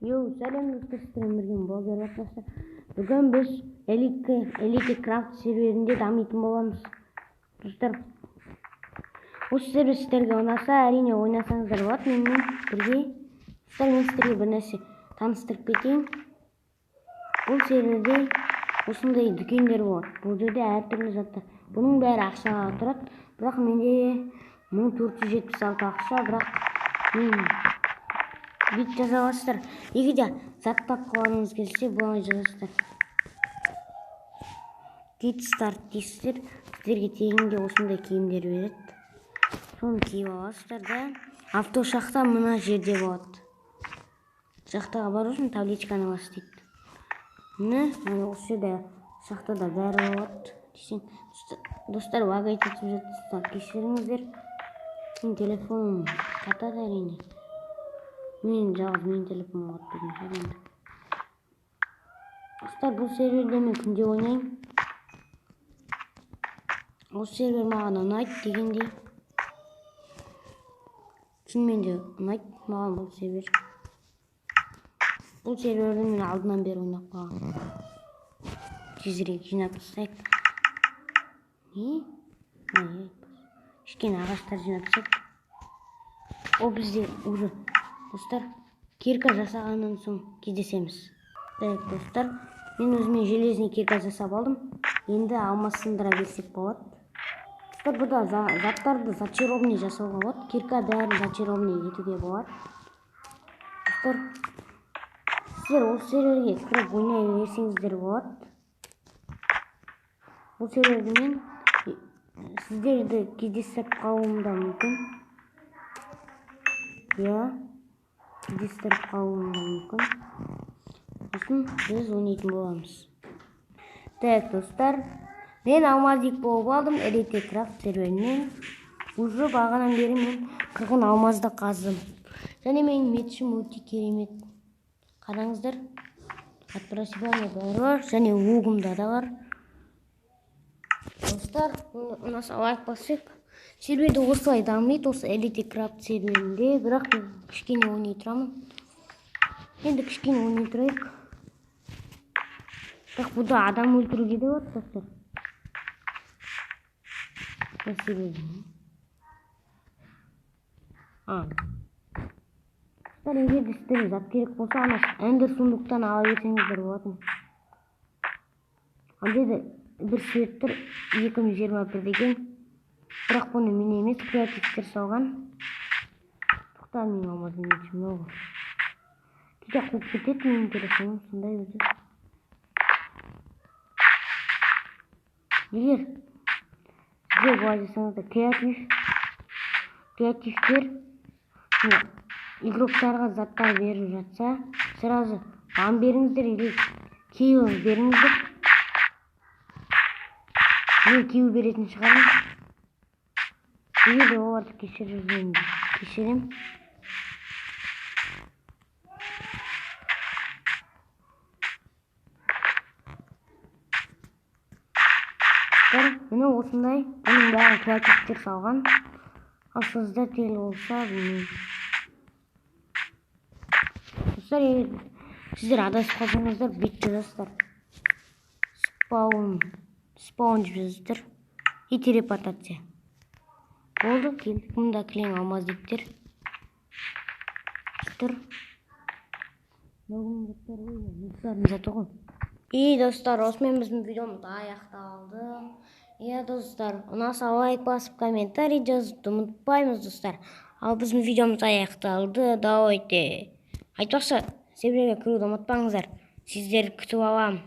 Йоу, сәлем достар, сіздермен бірге блогер достар. Бүгін біз Elite Craft серверінде дамитын боламыз. Достар, осы сервер сіздерге ұнаса, әрине ойнасаңыздар болады менімен бірге. Достар, мен сіздерге бір нәрсе таныстырып кетейін. Бұл серверде осындай дүкендер болады. Бұл жерде әртүрлі заттар. Бұның бәрі ақшаға тұрады. Бірақ менде 1476 ақша, бірақ мен бит жаза аласыздар. Егер де зат тапқыларыңыз келсе, былай жазасыздар. Get start дейсіздер. Сіздерге тегінде осындай киімдер береді. Соны киіп аласыздар да. Автошахта мына жерде болады. Шахтаға бару үшін табличканы бас дейді. Міне осы жерде шахтада бәрі болады десең. Достар, лагать етіп жатса, кешіріңіздер. Менің телефоным қатады әрине. Мен жалғыз менің телефоным қатпайтын шығар енді. Достар, бұл серверде мен күнде ойнаймын. Осы сервер маған ұнайды дегендей. Шынымен де ұнайды маған бұл сервер. Бұл серверді мен алдынан бері ойнап қалғанмын. Тезірек жинап тастайық. Не? Кішкене ағаштар жинап тастайық. О, бізде уже достар, кирка жасағаннан соң кездесеміз. Так, достар, мен өзіме железный кирка жасап алдым. Енді алмас сындыра берсек болады. Достар, бұда заттарды зачарованный жасауға болады. Кирка бәрін зачарованный етуге болады. Достар, сіздер осы серверге кіріп ойнай берсеңіздер болады. Бұл серверді мен сіздерді кездестіріп қалуым да мүмкін. Иә, кездестіріп қалуым да мүмкін. Сосын біз ойнайтын боламыз. Так, достар, мен алмазик болып алдым Elite Craft серверінен. Уже бағанадан бері мен қырғын алмазды қаздым. Және менің мечім өте керемет. Қараңыздар, отбрасывание бәрі бар, және лугымда да бар. Достар, ұнаса лайк басайық. Серверде осылай дамиды, осы Elite Craft серверінде, бірақ мен кішкене ойнай тұрамын. Енді кішкене ойнай тұрайық. Бірақ бұда адам өлтіруге де болады, достар. Бұл серверде. Достар, егер де сіздерге зат керек болса, ана Эндер сундуктан ала берсеңіздер болатын. Анда да бір свет тұр, 2021 деген. Бірақ бұны мен емес, креативтер салған. Тоқта, менің алмазым неше мынау. Кейде қуып кетеді менің телефоным, сондай өзі. Егер сіздер былай жасаңыздар, креативтер игроктарға заттар беріп жатса, сразу бан беріңіздер или кию беріңіздер. Мен кию беретін шығармын. Егер де оларды кешіріп жүрсем, кешірем. Міне осындай, бұның бәрін креативтер салған. Ал создатель болса, білмеймін. Достар, егер сіздер адасып қалсаңыздар, бет жазасыздар. Спаун, спаун деп жазасыздар. И телепортация. Болды, келдік. Мұнда кілең алмаздиктер тұр. Мынау заттар ғой, мусордың заты ғой. И достар, осымен біздің видеомыз аяқталды. Иә, достар, ұнаса лайк басып, комментарий жазуды ұмытпаймыз, достар. Ал біздің видеомыз аяқталды. Давайте. Айтпақшы, серверге кіруді ұмытпаңыздар. Сіздерді күтіп аламын.